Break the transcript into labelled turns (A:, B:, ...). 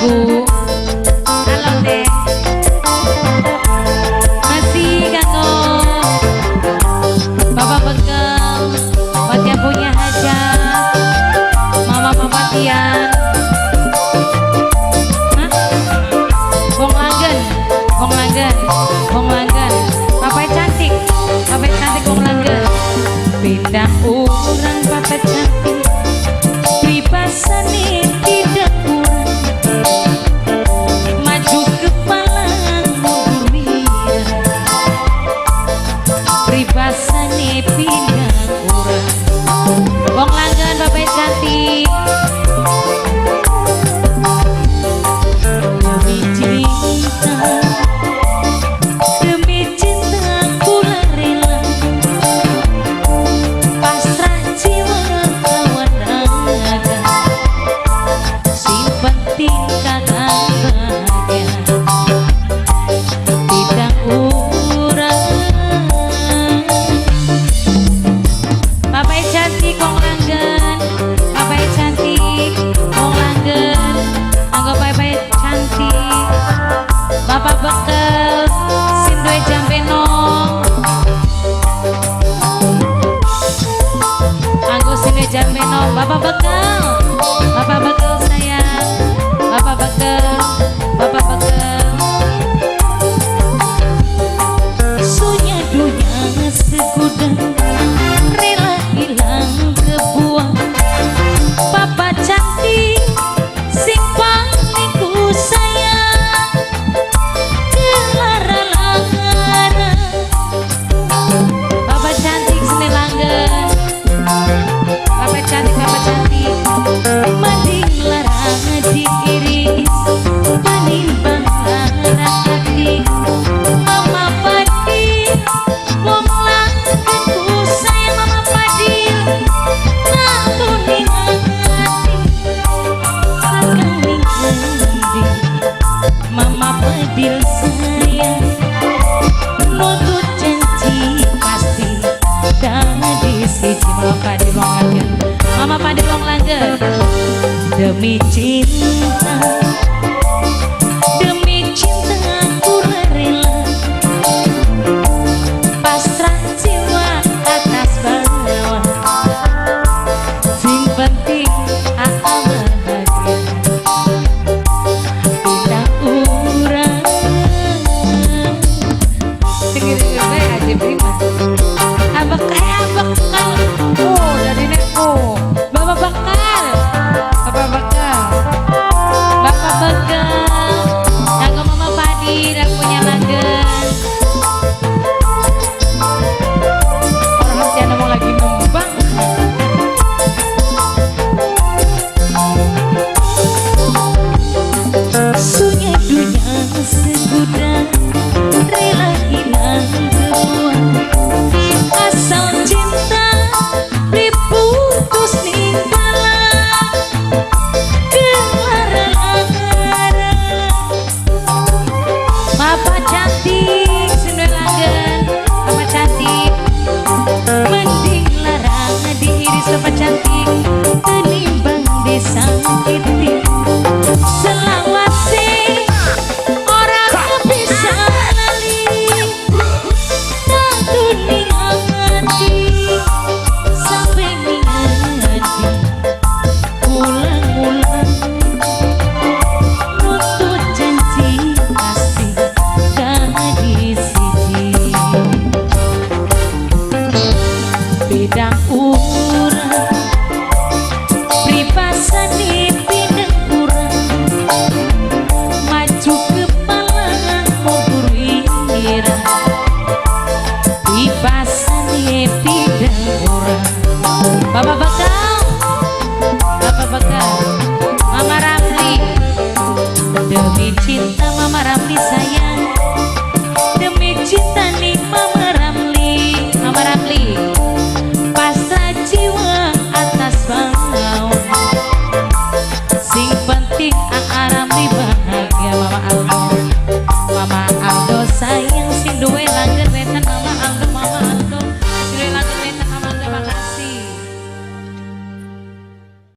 A: lagu. Halo deh. Masih kanggo Bapak Bekel, buat yang punya hajat, Mama Papa Tian. Hah? Wong Langen, Wong Langen, Wong Langen. Papa cantik, Papa cantik Wong Langen. Pindah orang Papa cantik, pribasane tidak kurang. Maju kepala mundur wira, pribasane pindah kurang. Wong Langen Papa cantik. Demi cinta, demi cinta kula rela pasrah jiwa kawan raga, sing penting kakang bahagia tidak kurang. Papai cantik Wong Langen, papai cantik Wong Langen, anggo papai cantik, Bapak Bekel, sindue jambenong, anggo sindue jambenong, Bapak Bekel, Bapak Bekel sayang, Bapak Bekel, Bapak Bekel. Sunya dunia segudang, rela hilang kebuang. Papa cantik, sing paling ku sayang, kelara-lara. Papa cantik seni langgen, Papa cantik, Papa cantik. Mending larang diiris, penimbang lara hati. Mama Fadil, wong Langen ku sayang Mama Fadil, nantuni hati sekali ngendi. Mama Fadil sayang, nutut janji pasti dadi siji. Mama Fadil wong Langen, Mama Fadil wong Langen. Demi cinta, demi cinta ku rela pasrah jiwa atas bawah, sing penting aku bahagia tidak urang. Dengar-dengar aja prima. Abak kayak abak oh dari neko. Bapak Bakal, Bapak Bakal, Bapak Bekel, kanggo Mama Fadil yang punya Langen. Orang tiana mau lagi nembang. Sunyi dunia segudang, rela hilang kebuang. Asal cinta diputus ninggalan, kelara-lara. Papa cantik sindue Langen, Papa cantik. Mending larang diiris Papa cantik, tenimbang disakiti. Selawase orang bisa lali, nantuni hati sampai ngati ulang-ulang, nutut janji pasti dadi siji. Bidang urang pribasane pindah urang, maju kepala mundur wira, pribasane pindah urang. Bapak Bakal, Bapak Bakal, Mama Ramli, demi cinta Mama Ramli sayang, demi cinta nih Mama Ramli, Mama Ramli. Pasrah jiwa atas bawah, sing penting Aa Ramli bahagia.